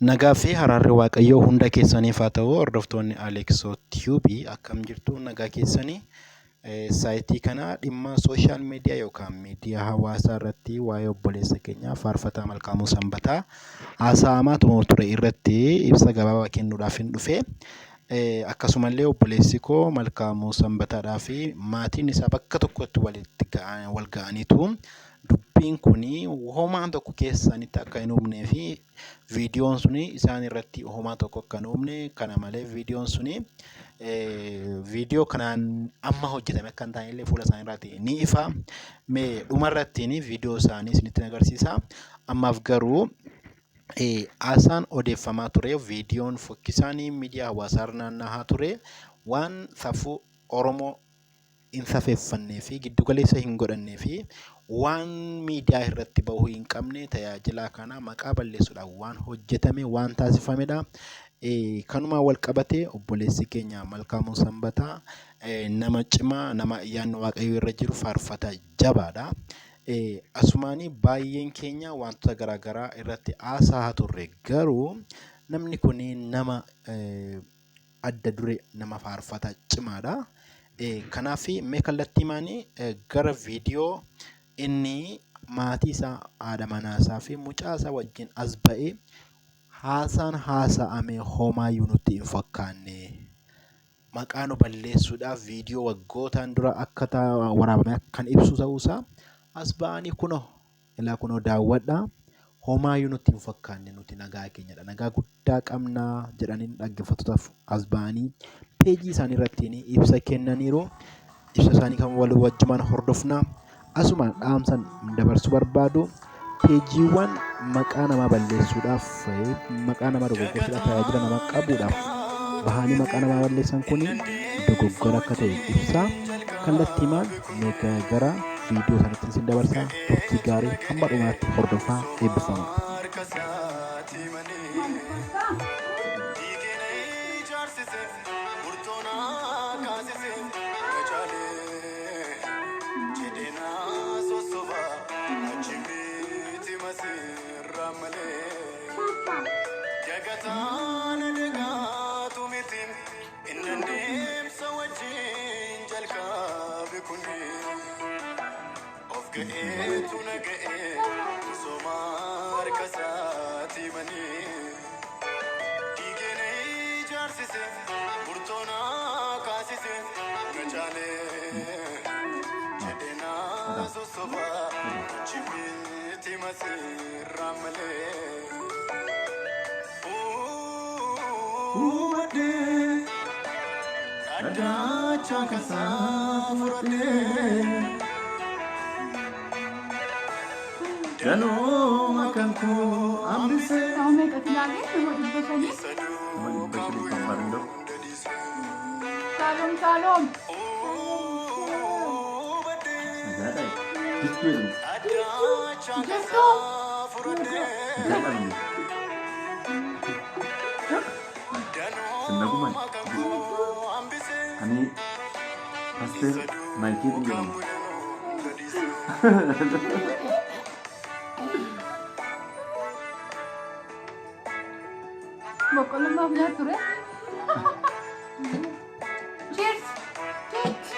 Nagaa fi haraarri Waaqayyoo hunda keessaniif haa ta'u. Hordoftoonni Aleeksoo Tiyuubii akkam jirtu? Nagaa keessanii. Saayitii kana dhimma sooshaal miidiyaa yookaan miidiyaa hawaasaa irratti waa'ee obboleessa keenyaa Faarfataa Malkaamuu Sanbataa haasa'amaa ture irratti ibsa gabaabaa kennuudhaaf hin dhufe. Akkasumallee obboleessi koo Malkaamuu Sanbataadhaa fi maatiin isaa bakka tokkotti walitti wal ga'aniitu dubbiin kun homaan tokko keessa isaaniitti akka hin uumnee fi viidiyoon suni isaan irratti homaa tokko akka hin uumne, kana malee viidiyoon suni viidiyoo kanaan amma hojjetame akka hin taane illee fuula isaanii irraati ni ifa. Mee dhuma irrattiin viidiyoo isaanii isinitti agarsiisa. Ammaaf garuu haasaan odeeffamaa ture, viidiyoon fokkisaan miidiyaa hawaasaa irra naanna'aa ture, waan safuu Oromoo hin safeeffannee fi giddu galeessa hin godhannee fi waan miidiyaa irratti bahuu hin qabne tajaajilaa kana maqaa balleessuudhaan waan hojjetame, waan taasifamedha. Kanumaan wal qabatee obboleessi keenya Malkaamuu Sanbataa nama cimaa, nama ayyaanni Waaqayyoo irra jiru, faarfataa jabaadha. Asumaanii baay'een keenya wantoota garaagaraa irratti haasa'aa turre, garuu namni kun nama adda duree, nama faarfataa cimaadha. Kanaaf mee kallattiimaan gara viidiyoo inni maatii isaa, haadha manaa isaa fi mucaa isaa wajjin as ba'ee haasaan haasa'ame homaayyuu nutti hin fakkaanne. Maqaa nu balleessuudhaaf viidiyoo waggootaan dura akka waraabame kan ibsu ta'uusaa as ba'anii kunoo ilaa kunoo daawwadhaa. Homaayyuu nutti hin fakkaanne, nuti nagaa keenyadha. Nagaa guddaa qabna jedhanii dhaggeeffattootaaf as ba'anii peejii isaanii irratti ibsa kennaniiru. Ibsa isaanii kan wal wajjumaan hordofna. Asumaan dhaamsan dabarsuu barbaadu, peejiiwwan maqaa namaa balleessuudhaaf, maqaa namaa dogoggorsuudhaaf, tajaajila namaa qabuudhaaf bahanii maqaa namaa balleessan kun dogoggora akka ta'e ibsa. Kallattiimaan gara viidiyoo isaaniitti isin dabarsa. Turtii gaarii, hamma dhumaatti hordofaa, eebbifamaa. Danooma kan koo hambisee. Nama meeqatu ilaalee? Nama 500. Nama 570 danda'u. Shalom shalom. Nagaadha. Jirtu jedhamu. Jirtu. Nagaadha miti. Sin nagumaan. Ani Pastor Maayikiitiin jedhama. Boqqolloo maaf nyaattu ture? Cheers. Cheers.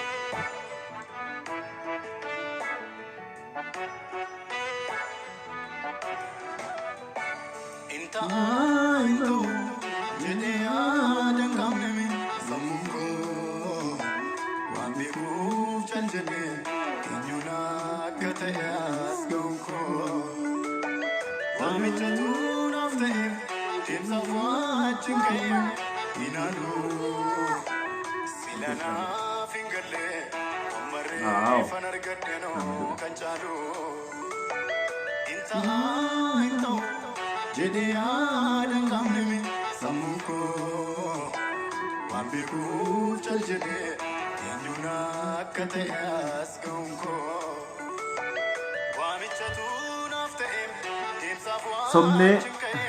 Waaw. Jedhee yaada hin qabne sammuun koo waan beekuuf cal jedhee eenyuun akka ta'e as ga'uun koo waamichatu naaf ta'e deemsaaf Somnee. wajjin ka'e.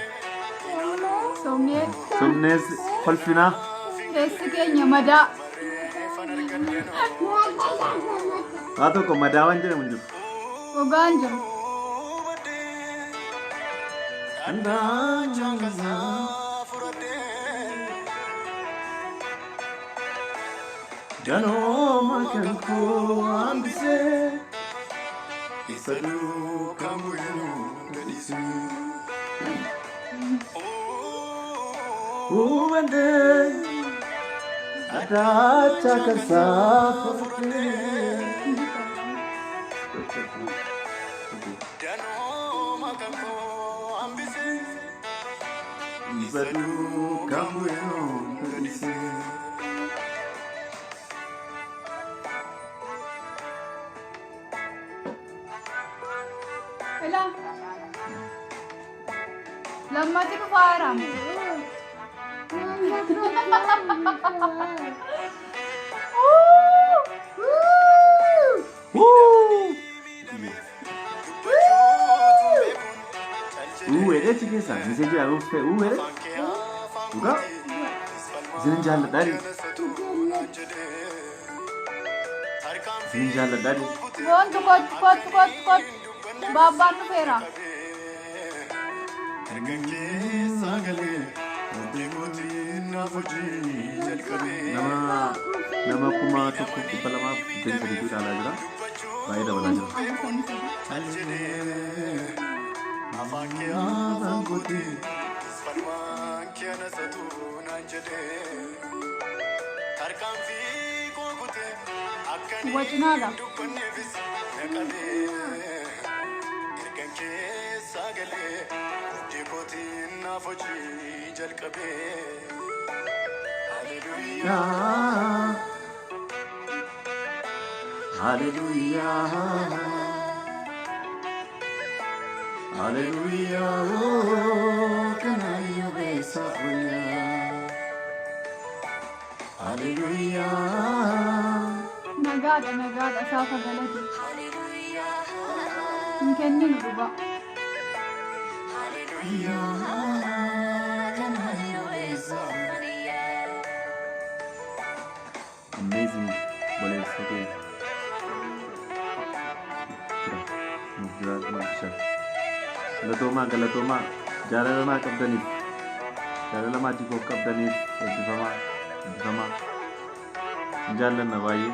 Somnee. Somnees kolfinaa. Keessi keenya madaa. Waa tokko madaa waan jedhamu hin jiru. Dhugaan jiru. Danooma kan koo hambisee isa duukaa bu'ee gadhiisuu. Hubadhee addacha kan saafurtee. Isa duukaa bu'ee gadhiisuu. Ilaa. Lammati dhufaa jira. Uu jedhee achi keessaa message arguuf ta'e uu jedhee dhugaa isinin jaalladhaa jedhe. Isinin jaalladhaa jedhe. Boontu, kottu, kottu, kottu, kottu. Baabbaan dhufeera. Nama 1223tu ilaalaa jira. Baay'ee dabalaa jira. Afaan kee afaan kooti, falmaan kee anasatu naan jedhee. Tarkaanfii koo kutee akka inni Wacinaadha. dubbanneefis na qabee. Ergan keessaa galee hojii kootiin naaf hojii jalqabee. Haleluuyaa. Haleluuyaa. Haleluuyaa. Oh, kanaayyuu beesaaf wayyaa. Haleluuyaa. Nagaadha, nagaadha, saafa galate. Hin kenninu dhugaa. Haleluuyaa. Kanaayyuu beesaaf wayyaa. Amazing boleessa keenya. Jira. Nuuf jiraatu Maakishaa. Galatoomaa, galatoomaa, jaalala naa qabdaniif, jaalala maatii koof qabdaniif, eebbifamaa, eebbifamaa. Sin jaallanna baay'ee.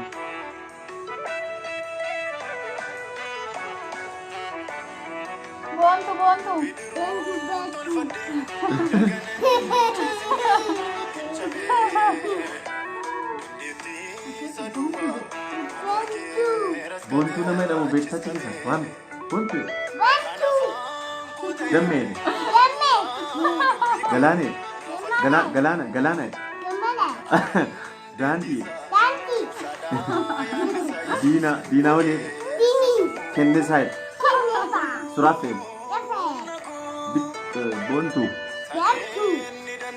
Boontu, boontu. Thank you, Becky. Thank you. Boontuu nama jedhamu beektaa keessa waan boontuu Becky. Gammee. Gamme. Galaanee. Galaana, galaana. Gamala. Daandii. Danti. Diinaa, diinaa waliin. Dini. Kennisaa. Kennisa. Suraafeel. Rafe. Boontuu. Becky.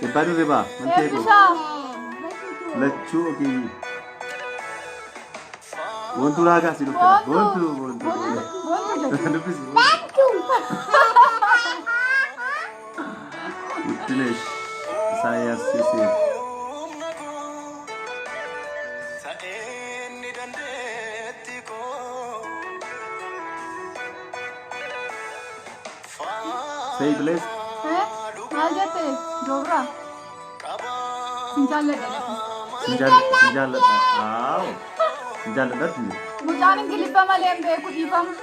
Ebbaa Dirribaa mantee koo. Eebbisaa. Lachuu ogeeyyii. Boontuu raagaa si dhuftedha. Boontuu. Boontuu, boontuu. Boontu jedhu. Dubbisi. Becky. Guddinesh Isaayyaas Yoseef. Sa'eenni dandeetti koo. Say bless. Eh? Maal jette? Doobraa. Sin jaalladha jedhe. Sin jaalladha. Aaw. Sin jaalladha tuni. Mucaan Ingiliffa malee hin beeku, dhiifama.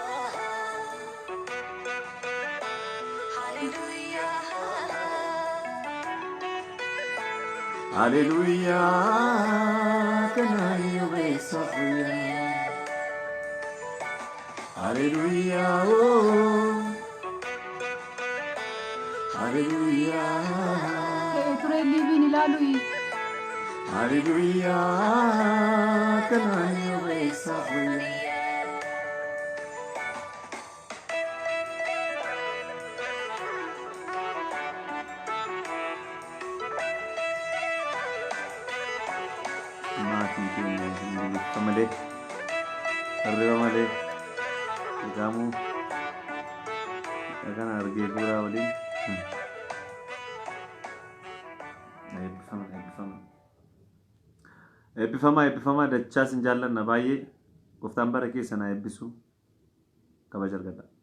Haleluuyaa kanaayyuu beesaaf wayyaa. Haleluuyaa oo. Haleluuyaa. Ta'ee ture liiviin ilaalu. Haleluuyaa kanaayyuu beesaaf wayyaa. Maatii keenya Ingiliffa malee, hirriba malee, egaamuu kana argee suuraa waliin. Eebbifama, eebbifama. Eebbifama, eebbifama dachaa, sin jaallanna baay'ee. Gooftaan bara keessa na eebbisu. Kabaja argadha.